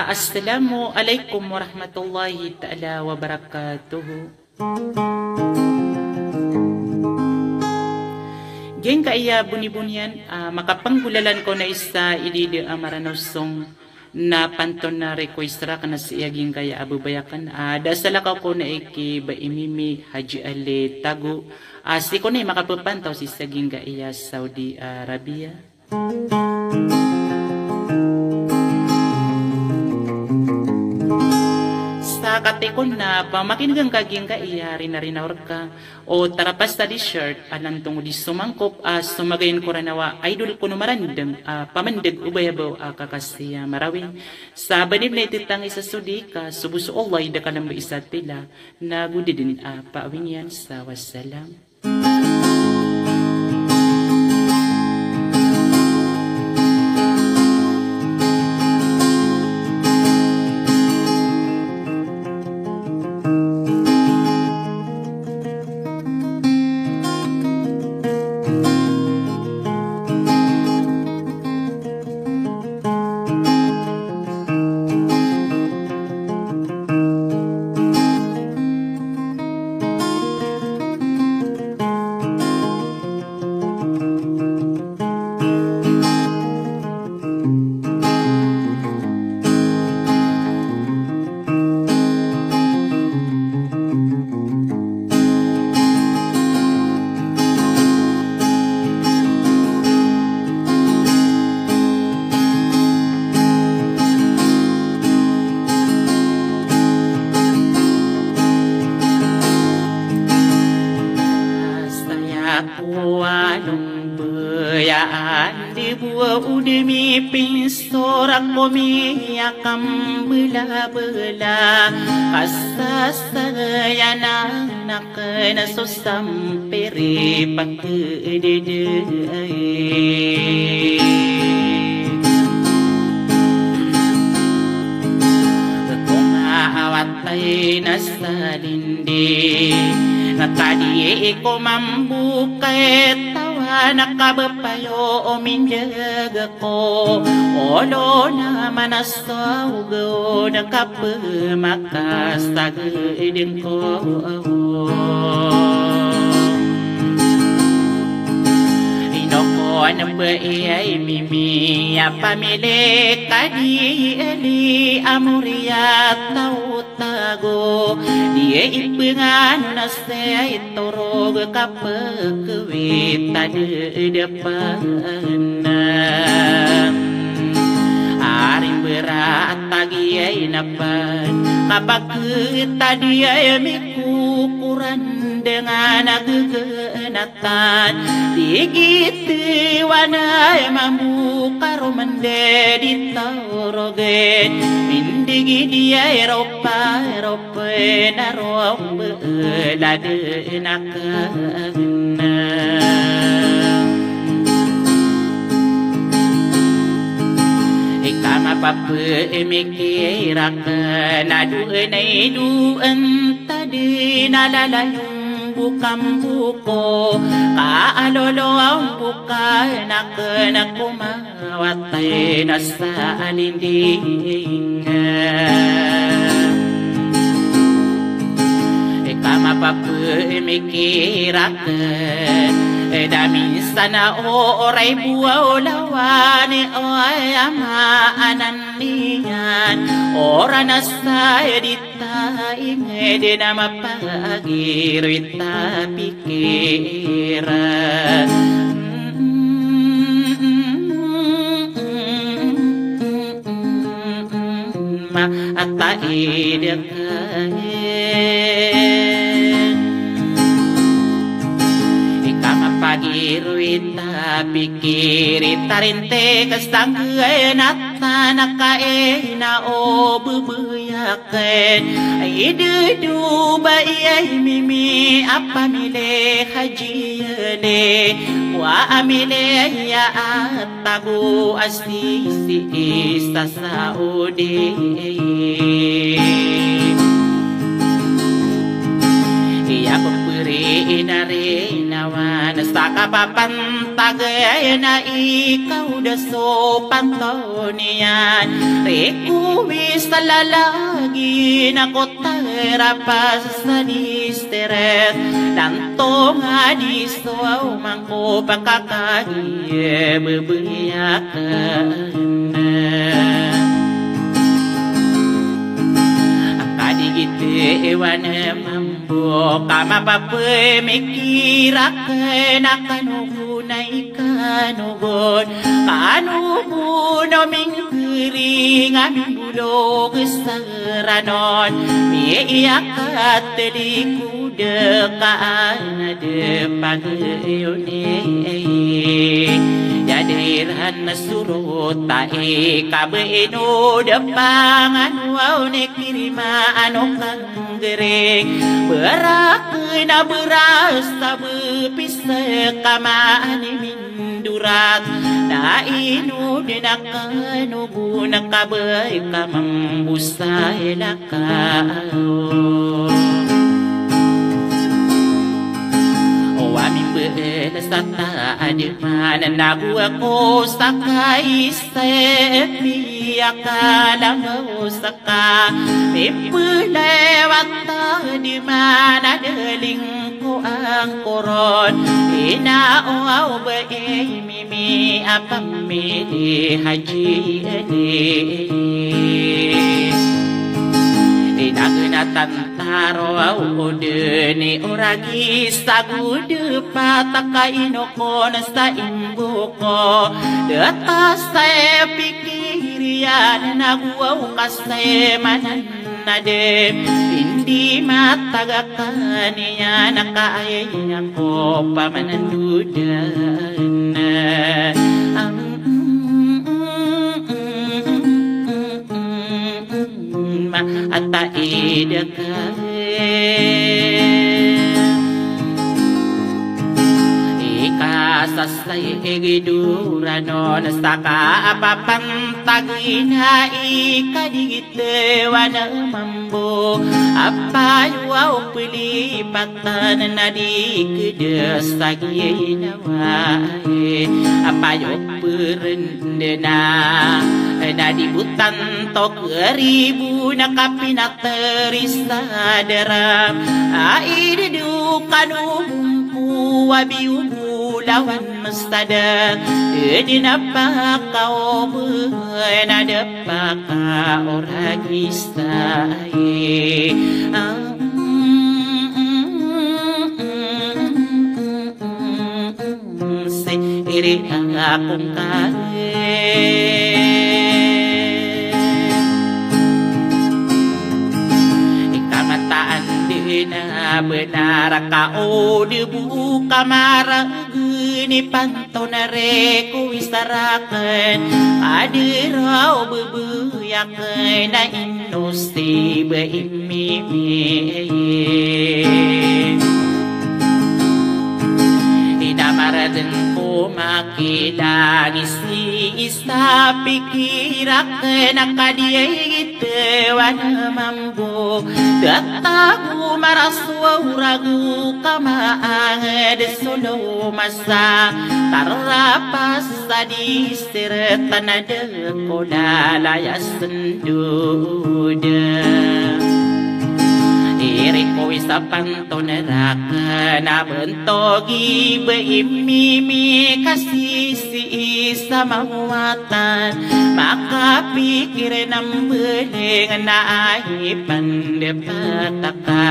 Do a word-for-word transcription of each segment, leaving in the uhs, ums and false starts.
Assalamu alaikum warahmatullahi ta'ala wabarakatuh. Giyangkaya boniboni niyan, ah, makapanggolalan ko na isa i dida a Maranao song na pantona request rakn a sii a giyangkaya a babay akn, ah, da salakaw ko na iki ba i Mimi Haji Ali Tago, ah, sii ko na i makapapantaw sii sa giyangkaya Saudi Arabia. Sa katii ko na pamakin'g ka giyangkaya rinarinao rka o tarapasa di short a langon di somangkop a somagayan ko Ranaw a idol ko no marandang a pamandeg o bayabaw a kakasi a Marawi. Sa banib na ititangis a sodi ka so bo so Allah i da kalamba isa tila na go di dn a paawing iyan sa wassalam. Saya ko along baya a di bo o di mipinso ra ko miyakambelabela, kasasaya na na kena so sampiri pagdedede. Ko nga awatay na sa dindi, na tadi ko mambukay tawa na kabepayo o mindeg ko. Olo na manas Sa ogaw na kapemakasagadeng ko. Ino ko na ba iyay mimi a pamili ka di eli a mori a taw tago. Di ipengano na sa itorog ka pekewit a dedepan. Ari mberat a giyay napan, kapakit a diyay mikukuran dengan a gegenatan. Di gitiwan ay mambo karo mende di tawrogen, mindi gidiyay ropa, ropa Pena ro mbela dena kena. Ika mapapemikir aken a doen ay doen ta di na lalayong bo kambo ko, ka a lolo ambo ka na kena koma Watay na sa anindingan. Ika mapapemikir aken, da minsan a oray bo a olawan i oy a maanan iyan. Oran a sa di ta inged na mapagiro i ta pikiran. Ma a ta ideken. Ika mapagiro i ta pikir i ta rintik a sanggen a ta na kaina o bebeyak. Ken ay dedo ba iyay mimi a pamili Haji Yele, wa a mili a tago a sisii sa Saudi. Iya peperi inari nawan sa kapapantag na ikaw da so pantaw niyan. Riko wi sa lalagi na ko tarapas sa di stress. Tanto nga di so aw mangko pakakagi bebeyaken. Kadigit iwan mambo ka mapapemikir aken a kano gon a ikano gon. Kano gon o mingkering a mimbolog sa ranon. Miyakat di ko da ka ana da pagayon i. Ya da iran sorot a ikabaino da pangan waw ni kirimaan o kanggereng. Beraken a beras a bepisa ka maan i mindorat. Na ino den a kano gon a kabay ka mambo sa ila Ka o wa mimbel sa tadman ago ako sa kaisa i piyakalambaw sa ka mipelewat tadman a delingko angkoron ina o aw ba i mi mi a pamili haji edi. Inagna tantaro aw o deni oragi sagud pataka inokon sa imboko. Deta sa pikiriyan ago aw kasemanan na de indi matag a kaniyan a kaaya ko pamanandodan. Maata i deka ikasasay i gidoranon sa kaapapantag ina i kadigit Tewan mambo a payo aw pelipatan na di kedas a giyai na wai a payo perendena na di botan to keribo na kapinaterisa daram a idedo kano bongko a biyo bolawan mestada edi na pakaoben a da pakaoragisa i. Siri akong kae ikamataan di na benar ka o di buka maragini pan Tonare ko isa raken a di raw bebeyaken a ino si ba imimi. Ina maraden ko makilangi si isa pikiraken a kadiyay gitewan mambo. Datago maraso a orago ka maanged so lomasa tarapas sa di seretan a de ko lalaya sendoda. Iri ko isa panto neraken a bentogi ba imimi kasi si isa mawatan makapikir nambeleng na ahi pandepatak ka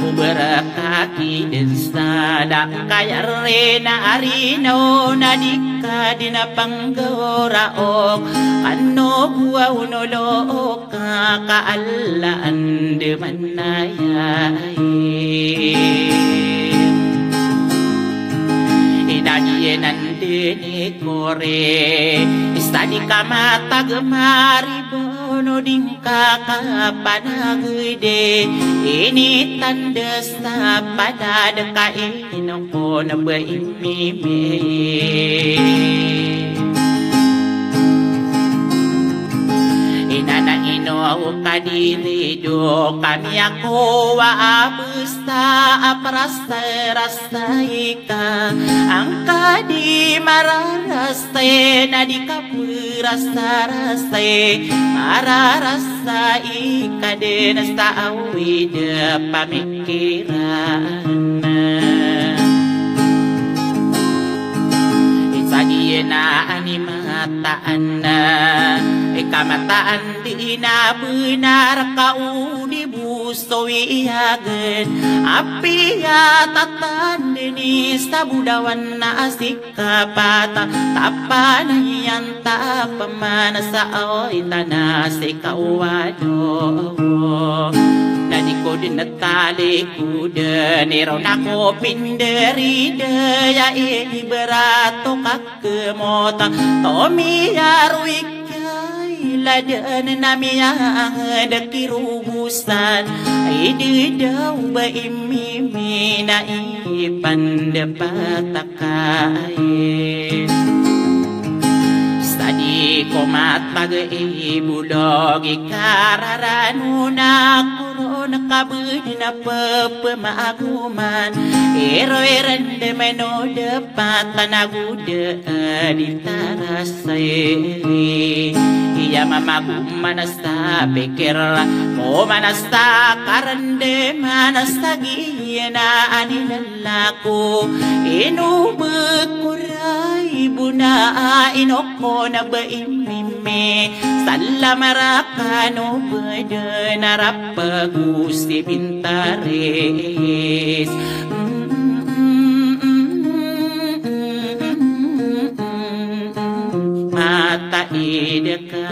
o berakaki den sa da kayari na arino na di ka di na panggoraok kano buwa unolook ka kaalaan de manayai. Inagi nandini kore isa di ka matag mari bono ding kakapanagede ini tanda sa palad ka ino ko na ba imimi. Inana ino Aw ka di rido kami ako a abes ta a prasarasay ka, angka di mararasay na di ka prasarasay, mararasay ka den sa awid a pamikiran. Isa di na ani mataan, ika mataan di na benar ka o di bo so iyagen, apiya tatan den i sa bo dawan na asik kapata, tapanayan ta paman sa oy tana si kawado. Na di ko den talikoden, iro na ko pinderida ya iberat o kakemota, tomiyaroy kay laden na miyanged kirobosan, ay di daw ba imimi na ipandepat a kay. Sa di ko matag i bolog i kararano na koron kabed na pepemagoman, iroy rendemen o depatan ago de di tarasay. Iya mamagoman sa pikir ko man sa karendeman sa giya na aninan lako, ino bekoray bo na ino ko na ba imimi, salam a rakano beden a rapago si pintaris. Mata ideka.